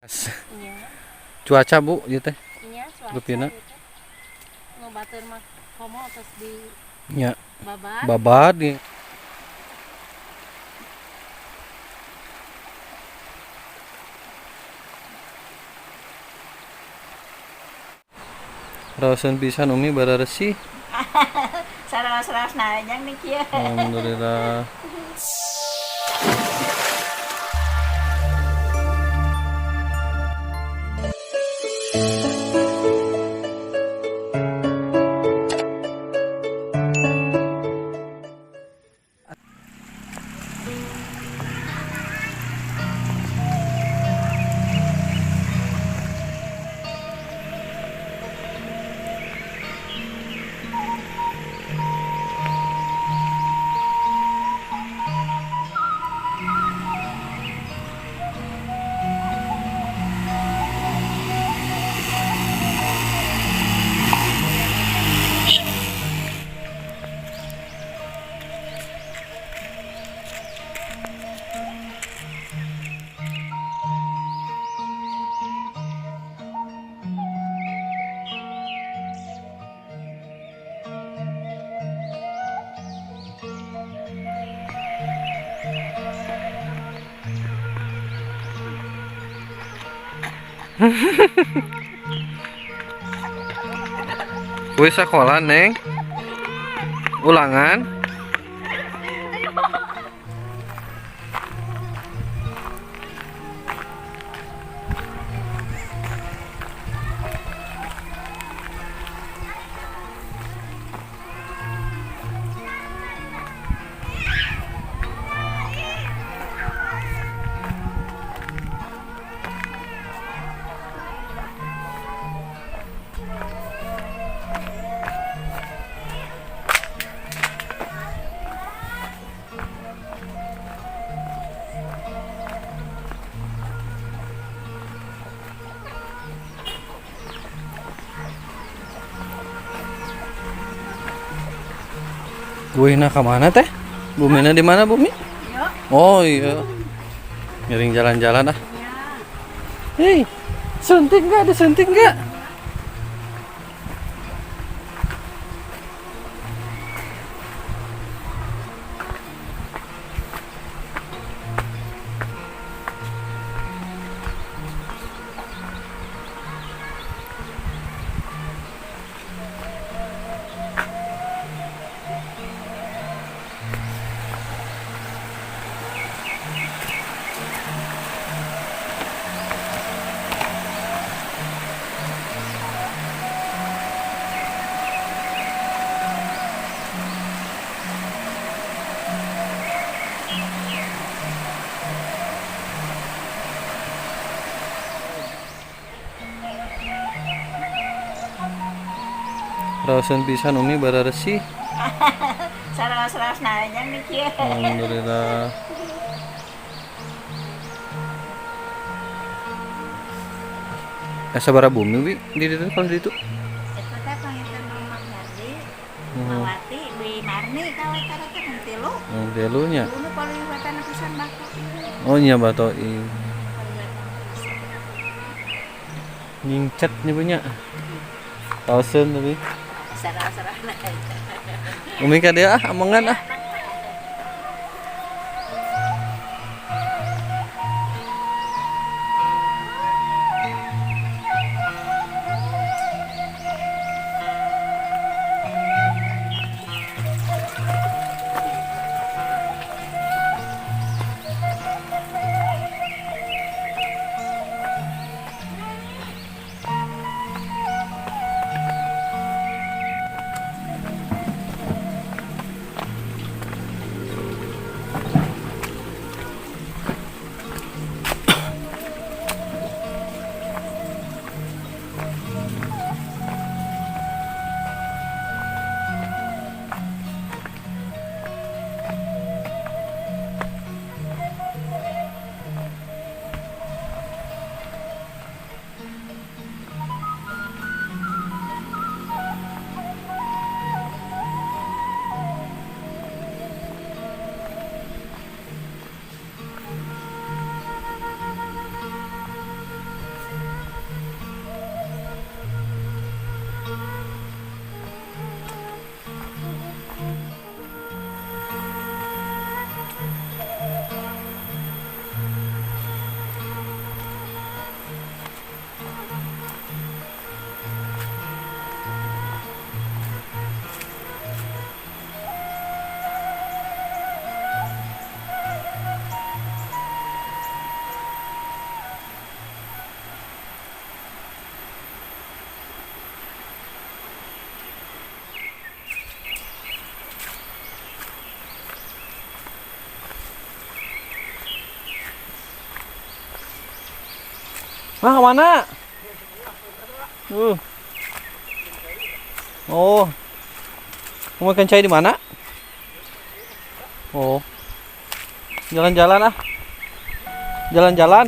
Iya. Cuaca, Bu, ieu teh. Iya, cuaca. Rupina. Gitu. Nu batur mah komo terus di Nya, babat. Babad nih. Raoseun pisan Umi bararesih. Saraos-raos nanya nih kieu. Alhamdulillah. Wih sekolah, Neng. Ulangan. Buina ke mana teh? Bumina di mana, Bumi? Oh iya. Ngiring jalan-jalan ah. Hei, suntik nggak? Ada suntik nggak? Raoseun pisan Umi bararesih. Saraos-raos nanya nih kieu. Alhamdulillah. Sabaraha bumi Wi di ditu kalau di ditu? Eta teh panginten Mama Mardi, Mawati, Bi Marni kawe teh mung tilu. Oh, tilu nya. Nu paling wetan pisan bato. Oh nya bato i. Nyingcet nya punya. Raoseun tapi. Saraos-raos nanya. Umi ka dieu ah, amongan ah. Mah kemana? Oh. Mau makan cai di mana? Oh. Jalan-jalan ah. Jalan-jalan.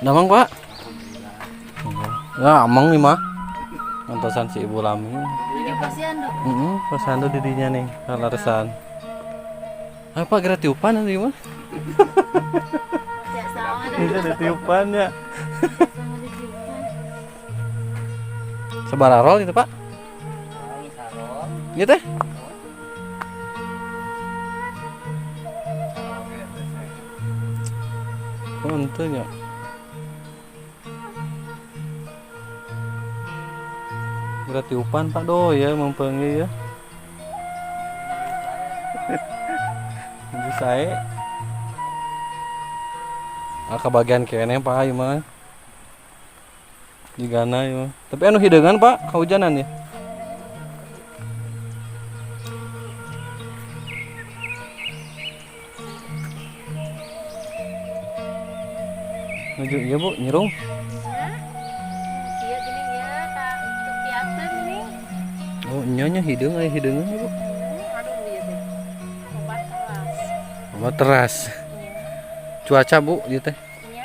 Damang Pak? Ya amang nih mah. Nontosan si Ibu Lami. Posyandu. Posyandu didinya nih, kaleresan. Apa geura tiupan nanti mah? Ini ada tiupannya. Sabaraha roll itu Pak? Iya teh? Oh, ente nya. Berat tiupan Pak Do ya mempeng ya. Nuju sae. Ah kabagian keneh Pak ieu mah. Jigana ieu mah. Tapi anu hideungan Pak, kahujanan ya. Nuju iya Bu, nyerung. Iya gini ya, ka tiaseun gini. Oh, nya hideung aya hideungan Bu. Aduh ieu teh. Obat teras. Obat teras. Cuaca Bu ieu teh. Iya.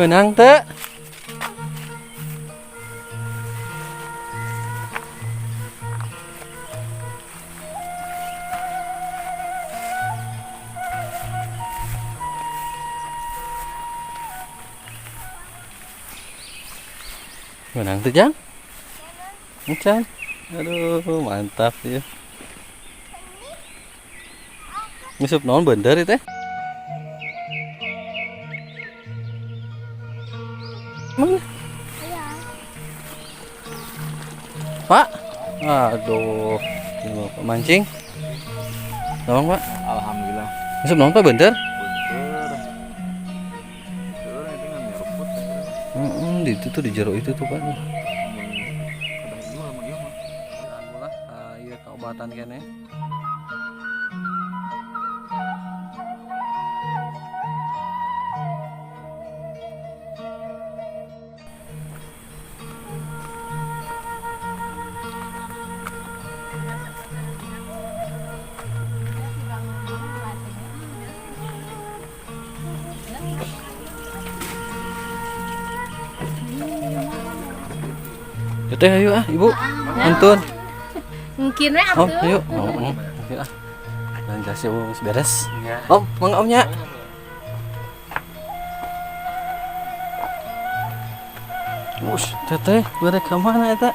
Menang teh. Menang teh Jang? Encan. Aduh, mantap ya. Ngisup naon bener ieu teh? Mana? Pak? Aduh, ini Pak mancing. Tolong Pak. Alhamdulillah. Ngisup naon Pak bener? Bentar. Bentar itu ngan nyeruput. Heeh, di itu tuh di jero itu tuh Pak. Kadang ieu mah ieu mah. Alhamdulillah, iya keobatan kene. Ya teh ayo ah ibu. Nuntun. Mungkin we Om, atuh. ayo. Oh, ayo ah. Belanja sih geus beres. Om, mangga omnya. Wush, teteh, bere ka mana eta?